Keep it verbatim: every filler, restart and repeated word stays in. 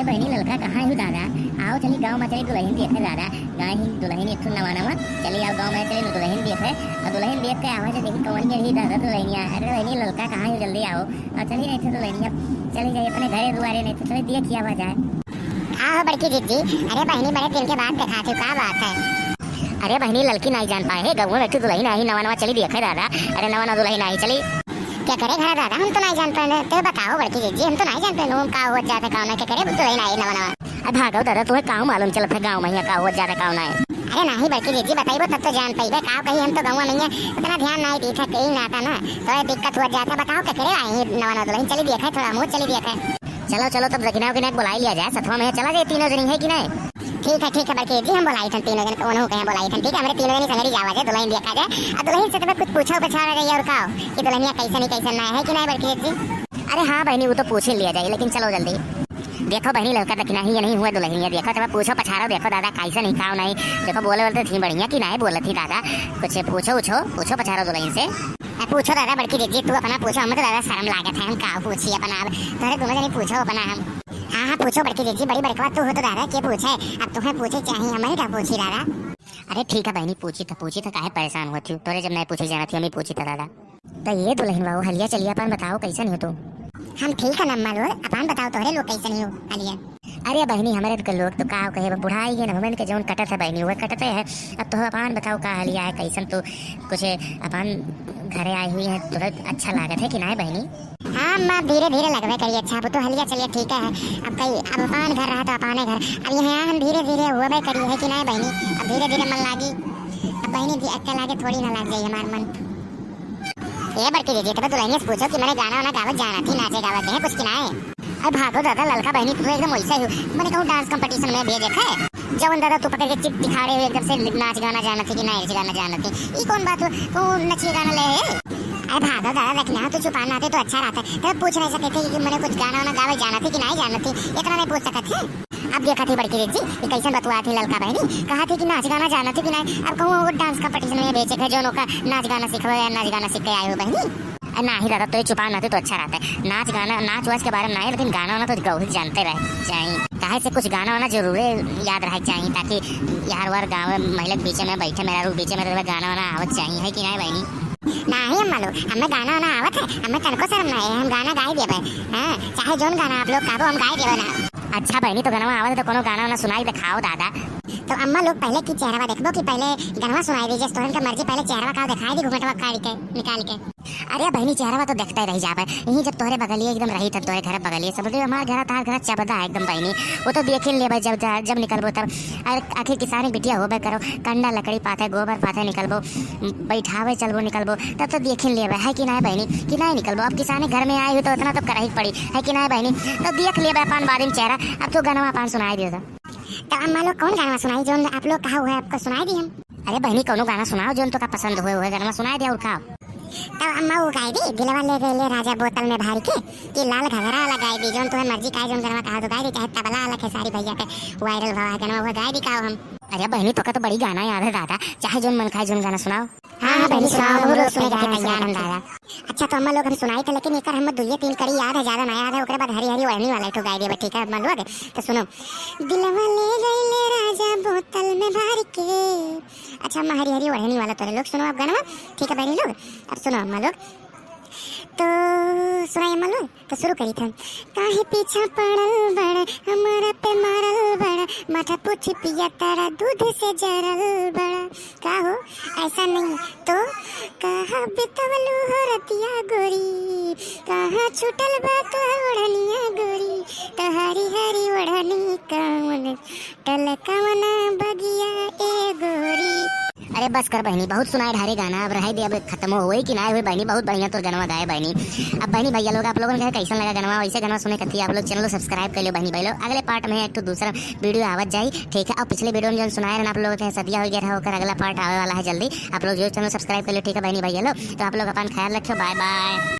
ए बहिनी, ललका कहाँ है दादा? आओ चली गाँव में, चली दुलहिन देखे दादा। गाँव ही दुलहिन एक ठो नवा नवा। चली आओ गाँव में, चली दुलहिन देखे। अउर दुलहिन देख के आवा जे, देखी कौन के रही दादा दुलहिनिया। अरे बहिनी, ललका कहाँ है, जल्दी आओ। अउर चली नहीं तो दुलहिनिया, चली जाई अपने घरे दुआरे, नहीं तो चली देख के आवा जाए। का हो बड़की जिज्जी? अरे बहिनी, बड़े दिन के बाद देखात हो, का बात है? अरे बहिनी, ललकी नाई जान पाए है, गौवा में एक ठो दुलहिन आई नवा नवा, चली देखे दादा। अरे नवा नवा दुलहिन आई, चली। केकरे घर दादा, हम तो नाई जान पाए, ते बताओ बड़की जिज्जी, हम तो नाई जान पाए, हम का होत जात है, का ना, केकरे दुलहिन आई नवा नवा। अब भागो दादा, तुम्हें काऊ मालूम चलत है गाँव में यहाँ का होत जात है, का ना है? अरे नाही बड़की जिज्जी, बताइबो तब तो जान पाइबे, का कही, हम तो गौवा में है, उतना ध्यान नाई दीत है, कहीं नाता ना, थोड़ा दिक्कत होत जात है, बताओ केकरे आई नवा नवा दुलहिन, चली देखे, थोड़ा मुँह चली देखे। चलो, चलो, तब दखिना उखिना के बुलाई लिया जाए, सथवा में चला जाए तीनों जनी, है कि नहीं? ठीक है, ठीक है, बड़की जी, हम बुलाई थन तीनों जन, उन्हों के यहाँ बुलाई थन, ठीक है, हमरे तीनों जनी संगरी जावा जाए, दुलहिन देखा जाए, अउर दुलहिन से तुम्हें कुछ पूछो पछाड़ा जाए, अउर का हो, कि दुलहिनिया कैसन ही कैसन ना है, कि नहीं बड़की जी? अरे हाँ बहिनी, वो तो पूछ ही लिया जाए, लेकिन चलो जल्दी। देखो बहिनी, ललका दखिना ही ये नहीं हुआ दुलहिनिया, देखो तुम्हें पूछो पछाड़ो, देखो दादा कैसन ही काव नहीं, देखो बोले बोलते थी बढ़िया कि नहीं बोलत थी दादा, कुछ पूछो उछो, पूछो पछाड़ो दुलहिन से। ए, पूछो दादा बड़की जिज्जी, तू अपना पूछो, हमें तो दादा शर्म लागत है, हम का पूछी अपना, अब तोहरे दोनों जनी पूछो अपना हम। हाँ, हाँ, पूछो बड़की जिज्जी, बड़ी बड़कवा तू हो तो दादा, के पूछे, अब तुम्हें पूछे चाहिए, हम ही का पूछी दादा। अरे ठीक है बहिनी, पूछी था, पूछी था, काहे परेशान होती हो, तोरे जब नहीं पूछे जाना थी, हम ही पूछी था दादा। तो ये दुलहिन बाबू, हलिया चलिया अपन बताओ, कैसन हो तू? हम ठीक है अम्मा लोग, अपन बताओ, तोहरे लोग कैसन हो हलिया? अरे बहिनी, हमरे के लोग तो का कहे, अब बुढ़ाई गए ना, हमन के जौन कटत है बहिनी, वह कटते है। अब तो अपन बताओ का हलिया है, कैसन तू कुछ अपन घरे आई हुई है, तोरा अच्छा लागत है कि नाय बहिनी? हाँ अम्मा, अब धीरे धीरे लगबे करी, अच्छा अब तो हलिया चलिया ठीक है। अब कई, अब अपन घर रहा तो अपने घर, अब यहाँ हम धीरे धीरे होबे करी है कि नाय बहिनी? अब धीरे धीरे मन लागी, अब बहिनी धी-, अच्छा लागे थोड़ी ना लाग जाई हमार मन। ए बड़की दीदी, तब दुलहिनिया से पूछो कि मने गाना वाना गावत जानत ही, नाचे गावत है कुछ कि नाय? अरे भागो दादा, ललका बहिनी तू तो एकदम वैसे ही हो, मने कहूँ डांस कंपटीशन में भेजे है। जवन दादा तू पकड़ के चिप दिखाड़े हो एकदम से, नाच गाना जानत ही कि नाय गाना जानत ही, ई कौन बात हो, कहूँ नचिए गाना ले है? अरे भागो दादा, देखना हो तो चुपा नाते तो अच्छा रहता है, तब पूछ नहीं सकते थे कि मने कुछ गाना वाना गावे जानत ही कि नाय जानत ही, इतना नहीं पूछ सकत है। अब देखा थी बड़की दीदी, ये कैसन बतुआ थी ललका बहिनी, कहा थी कि नाच गाना जानत ही कि नाय, अब कहूँ वो डांस कंपटीशन में भेजे है, जौन ओका नाच गाना सिखवे या नाच गाना सीख के आए हो बहिनी। अरे नाही दादा, तो ये चुपा नाते तो अच्छा रहता है। नाच गाना, नाच वाच के बारे में नाही, लेकिन गाना वाना तो गौर जानते रहे चाहिए, काहे से कुछ गाना वाना जरूरे याद रहे चाहिए, ताकि यार वार गाँव महिला के बीच में बैठे, मेहरारू के बीच में रहे, गाना वाना आवत चाहिए, है कि नाही बहिनी? नाही अम्मा लोग, हमें गाना वाना आवत है, हमें तनको शर्म ना है, हम गाना गाए देबे। हाँ, चाहे जौन गाना आप लोग कहबो, हम गाए देबे ना। अच्छा बहिनी, तो गाना आवत है तो कोनो गाना वाना सुनाई देखाओ दादा। तो अम्मा लोग पहले की चेहरवा देखबो कि पहले गनवा सुनाई दीजिए, तोहन का मर्जी, पहले चेहरवा का दिखाई दी घूंघटवा काढ़ के, निकाल के। अरे बहिनी, चेहरवा तो देखते रह जाबे, यही जब तोहरे बगलिए एकदम रही था, तोहरे घर बगलिए सब, हमारे घर, तार घर चबदा है एकदम बहिनी, वो तो देख ही लेबे जब, जब निकलबो तब। अरे आखिर किसान बिटिया होबे करो, कंडा लकड़ी पाथे, गोबर पाथे निकलबो, बैठावे चलबो निकलबो, तब तो देख ही लेबे, है कि नाय बहिनी, कि नाय निकलबो? अब किसानी घर में आई हो तो इतना तो करही के पड़ी, है कि नाय बहिनी? तो देख लेबे अपन बारी में चेहरा। अब तो गनवा अपन सुनाई दियो तो। तो अम्मा लोग कौन गाना सुनाई, जौन आप लोग कहा हुआ है आपको सुनाई दी हम। अरे बहिनी, कौनो गाना सुनाओ, जौन तो का पसंद होए, हुए गाना सुनाई दे और का। तो अम्मा वो गाई दी, दिलवा ले गए ले राजा बोतल में भर के, कि लाल घघरा वाला गाई दी, जौन तुम्हें मर्जी का है, जौन गाना कहा तो गाई दी, चाहे तबला वाला खेसारी भैया के वायरल भवा है गाना, वो गाई दी का हम। अरे बहिनी, तो का तो बड़ी गाना याद है दादा, चाहे जौन मन खाए जौन गाना सुनाओ। हाँ, हाँ, बहिनी, सुनाओ, बहुत लोग सुने के तैयार हैं दादा। अच्छा, तो अम्मा लोग हम सुनाई थे, लेकिन एकर हम दुइये तीन कड़ी याद है, ज्यादा ना याद है, ओकरे बाद हरी हरी ओढ़नी वाला एक ठो गाय देबे, ठीक है अम्मा लोग? तो सुनो। दिलवा ले गईले राजा बोतल में भर के। अच्छा अम्मा, हरी हरी ओढ़नी वाला तोरे लोग सुनो अब गाना, ठीक है बहनी लोग? अब सुनो अम्मा लोग, तो सुनाई अम्मा लोग। तो शुरू करी था। काहे पीछा पड़ल बड़ा, हमारा पे मारल बड़ा, माथा पोछी पिया तारा दूध से जरल बड़ा। का हो, ऐसा नहीं तो कहा बितवलू हो रतिया गोरी, कहाँ छूटल बा तोहर ओढ़निया गोरी, तोहरी हरी ओढ़नी कौन टलकवना बगिया ए गोरी। अरे बस कर बहनी, बहुत सुनाए ढारे गाना, अब रहे दे, अब खत्म होई कि ना होई बहनी, बहुत बढ़िया तोर गनवा गाए बहनी। अब बहनी भैया लोग, आप लोगन के कैसन लगा गनवा, वैसे गनवा सुने कथी आप लोग चैनल सब्सक्राइब कर लो बहनी भाई लोग। अगले पार्ट में एक ठो दूसरा वीडियो आवत जाई, ठीक है। अब पिछले वीडियो में जौन सुनाए रहन आप लोग के सदिया हो गया रहा, ओकर अगला पार्ट आवे वाला है जल्दी, आप लोग जो चैनल सब्सक्राइब कर लो, ठीक है बहनी भैया लोग। तो आप लोग अपन ख्याल रखियो, बाय बाय।